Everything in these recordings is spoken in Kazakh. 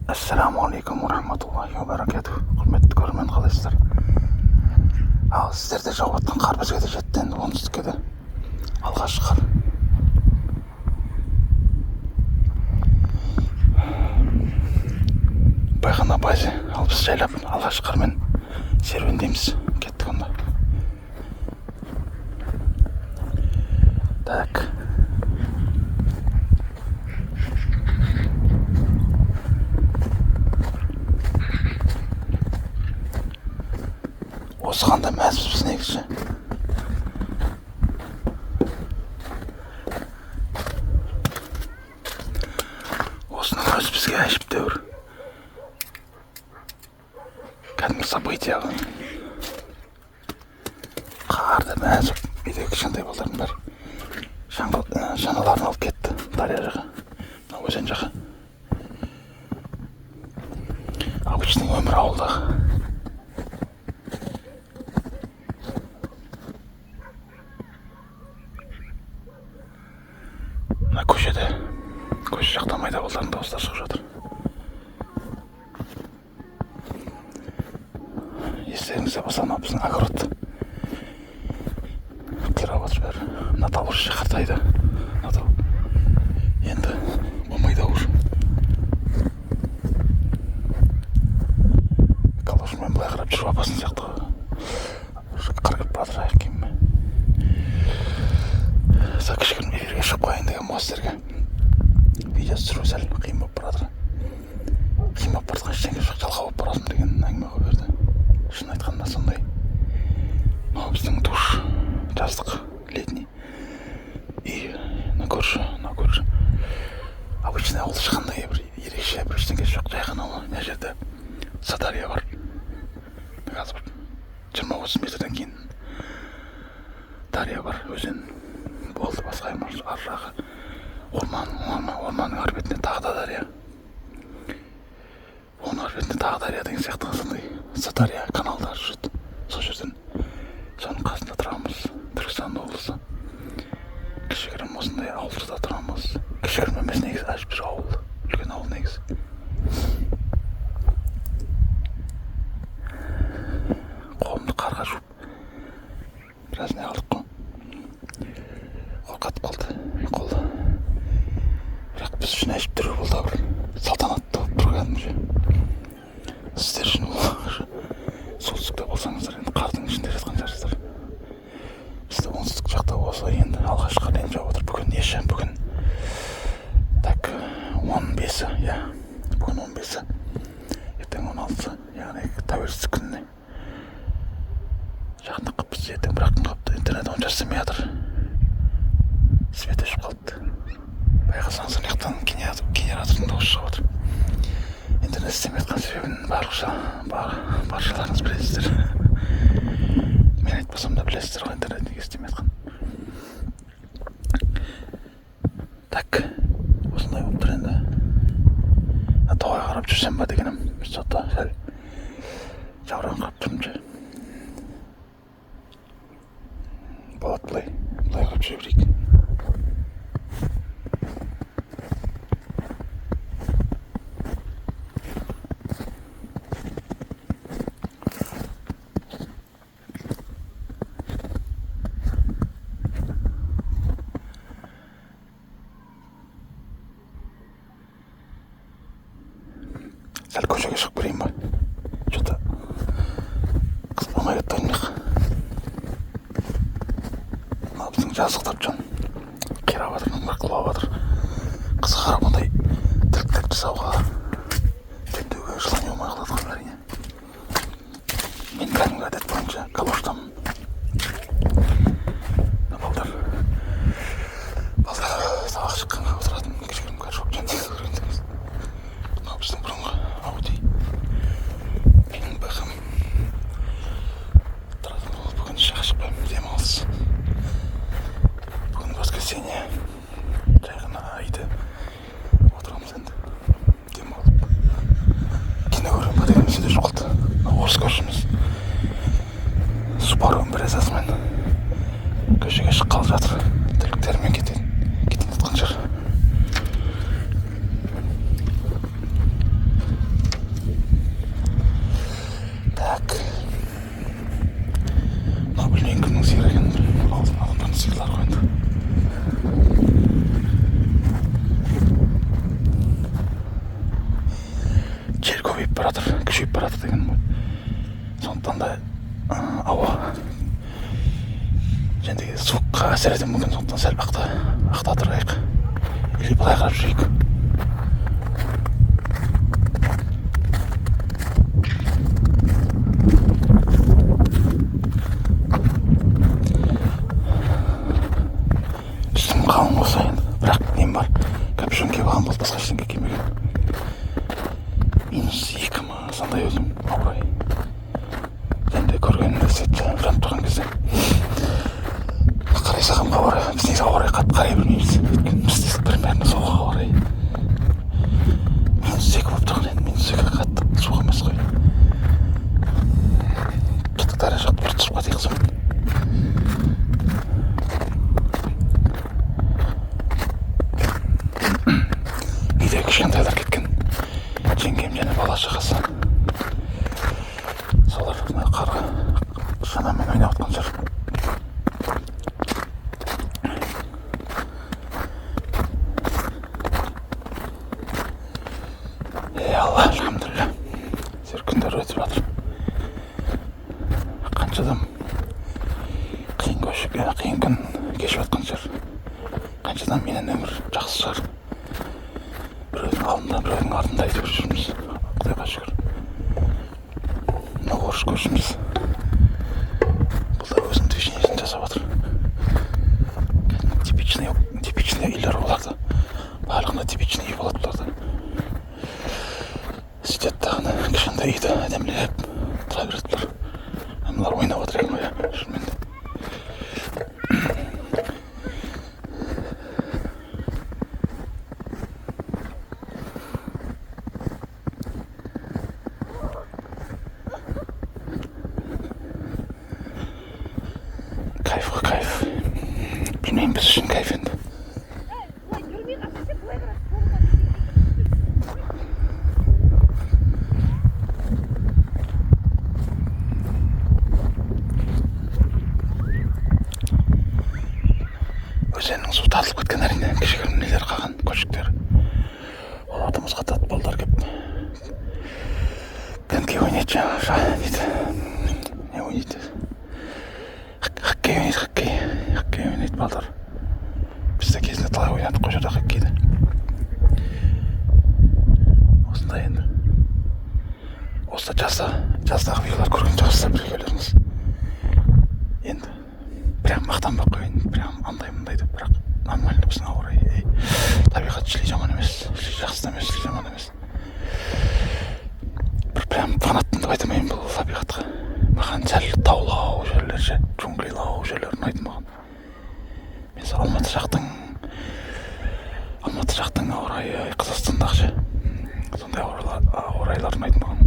Ассалаумағалейкум уа рахматуллахи уа баракатух. Құрметті көрермен, қалайсыздар? Ал сіздерде жауып жатқан қар бізге де жетті енді, оңтүстікке де алғашқы қар. Байқын на базе. Ал біз жайлап алғашқы қармен серуендейміз. Кеттік онда. Так. Осыған да мәзбіз біз негізі. Осының өзі бізге әжептәуір кәдімгі событие ғой. Қарды мәз болып, үйдегі кішкентай балдардың бәрі шаналарын алып кетті дария жаққа, мына өзен жаққа. Обычный өмір ауылдағы. Мына көшеде, көше жақта майда балдардың дауыстары шығып жатыр. Естеріңізде болса, мынау біздің огород қирап жатыр бәрі. Мына тал уже қартайды. Мына тал енді болмайды уже. Калошымен былай қарап жүріп апасын сияқты ғой. Уже қар кіріп бара жатыр аяқ киіміме. Сол кішігірім эфирге шығып қояйын деген ғой сіздерге. Видео түсіру сәл қиын болып бара жатыр. Қиын болып бара жатқан ештеңе жоқ, жалқау болып барасың деген әңгіме ғой бұл жерде. Шын айтқанда сондай. Мынау біздің душ, жаздық, летний. И мына көрші, мына көрші. Обычный ауыл, ешқандай бір ерекше бір ештеңесі жоқ, жай ғана ауыл. Мына жерде Сырдария бар. Қазір бір 20-30 метрден кейін дария бар, өзен. Болды, басқа ар жағы орман, орманның ар бетінде тағы да дария. Оның ар бетінде тағы дария деген сияқты сондай Сырдария каналдары жүреді. Сол жерден, соның қасында тұрамыз. Түркістан облысы. Кішігірім осындай ауылда тұрамыз. Кішігірім емес негізі, әжептәуір ауыл. Үлкен ауыл негізі. Қолымды қарға жуып біраз не алдық қой. Қол қатып қалды. Қол. Бірақ біз үшін әжептәуір бұл да бір салтанатты болып тұр кәдімгі. Сіздер үшін ол солтүстікте болсаңыздар енді қардың ішінде жатқан шығарсыздар. Бізде оңтүстік жақта осы енді алғашқы қар енді жауып отыр. Бүгін неші? Бүгін так 15-і, иә. Бүгін 15-і. Ертең 16-сы, яғни тәуелсіздік күніне. Жақындап қалыппыз, ертең бір ақ күн қалыпты. Интернет онша істемей жатыр. Свет өшіп қалыпты. Байқасаңыз, мына жақтан генератордың дауысы шығып отыр. Интернет істемей жатқан себебін баршаларыңыз білесіздер. Мен айтпасам да білесіздер ғой интернет неге істемей жатқанын. Так, осындай болып тұр енді. Тоғайға қарап жүрсем ба дегенім, что-то сәл жаураңқырап тұрмын ше. Болады былай, былай қарап жүре берейік. Сәл көшеге шығып көрейін ба? Что-то қызық болмай кетті ғой мына. Мына біздің жазықтар жан қирап жатыр, мына құлап жатыр. Қызға қарап ондай тірліктер жасауға, жөндеуге желание болмай қалады ғой әрине. Мен кәдімгі әдет бойынша калоштамын. Мына балдар сабақ шыққанға отыратын кішігірім горшок жөндеуге көргендіңіз. Мынау біздің бұрынғы Ауди БХМ тұратын. Ол бүгін шыға шықпаймын, демалыс. Бүгін воскресенье, жай ғана үйде отырамыз енді демалып. Кино көремін ба деген мәселе жоқ қалды. Мына орыс көршіміз Субару Импрезасымен көшеге шыққалы жатыр. Тірліктерімен кетейін жатқан шығар. Әсер етуі мүмкін, сондықтан сәл ақта тұрайық. Или былай қарап жүрейік. Үстім қалың болса енді, бірақ нем бар, капюшон киіп алған болды, басқа ештеңе кимеген. -2 ма, сондай өзім ауа райы. Және де көргенімде свет жанып тұрған кезде қарай салғанмын ауа райы. Біз негізі ауа райы қатты қарай бермейміз, өйткені бізде примерно суық ауа райы. -2 болып тұрған енді, -2 қатты суық емес қой. Кеттік, дәрі жақты бір түсіп кетейік сонымен. Үйде кішкентайлар кеткен, жеңгем және бала шағасы. Солар мына қарға шанамен ойнап жатқан шығар. Ей Алла, альхамдулилля. Сер күндер өтіп жатыр. Қанша адам қиын көшіп, қиын күн кешіп жатқан шығар. Қанша адам менен өмір жақсы шығар. Біреудің алдында, біреудің артында әйтеуір жүрміз. Құдайға шүкір. Мына орыс көршіміз. Бұл да өзінің движениесін жасап жатыр. Кәдімгі типичный үйлер оларда. Барлығында типичный үй болады бұларда. Сөйтеді дағы кішкентай үйді әдемілеп тұра береді бұлар. Мыналар ойнап жатыр екен ғой, иә, шынымен де. Кайф қой, кайф. Білмеймін, біз үшін кайф енді. Былай жүрмей қалса ше, былай қарап. Өзеннің суы тартылып кеткен әрине, кішігірім нелер қалған, көлшіктер. Оларды мұз қатады, балдар келіп коньки ойнайды, жаңағы дейді, не ойнайды, хоккей ойнайды, хоккей ойнайды балдар. Біз де кезінде талай ойнадық қой жерде хоккейді. Осындай енді. Осы жаздағы видеолар көрген шығарсыздар біреулеріңіз. Енді прям мақтанбай ақ қояйын, прям андай мындай деп, бірақ нормально біздің ауа райы. Ей, табиғат шли жаман емес, шли жақсы да емес, шли жаман емес. Бір прям фанатпын деп айта алмаймын бұл табиғатқа. Маған сәл таулау жерлер ше, джунглилау жерлер ұнайды маған. Мен сол Алматы жақтың ауа райы, Қазақстандағы ше, сондай ауа райлар ұнайды маған.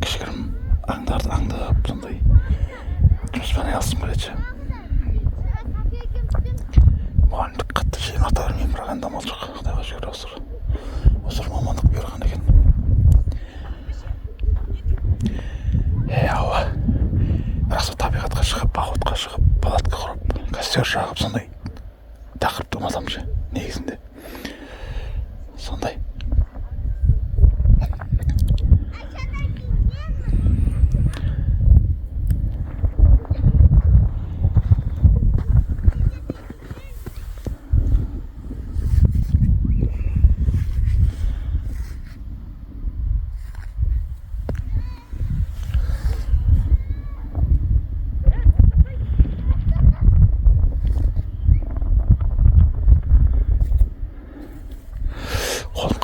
Кішігірім аңдарды аңдып, сондай жұмыспен айналысқым келеді ше. Мұғалімдік қатты ше ұната бермеймін, бірақ енді амал жоқ, Құдайға шүкір, осы бір мамандық бұйырған екен. Ей Алла, бірақ сол табиғатқа шығып, походқа шығып, палатка құрып, костер жағып, сондай тақырыпты ұнатамын ше негізінде. Сондай. Қолым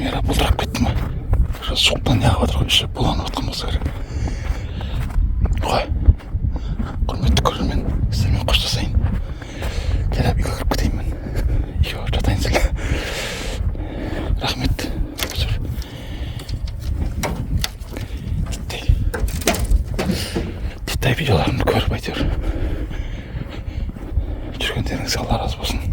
Камера бұлдырап кетті ма? Уже суықтан неғып жатыр ғой, іші буланып жатқан болса керек қой. Құрметті көрермен, сіздермен қоштасайын. Жайлап үйге кіріп кетейін мен, үйге барып жатайын сәл. Рахмет. Осы бір титтей титтей видеоларымды көріп, әйтеуір жүргендеріңізге Алла разы болсын.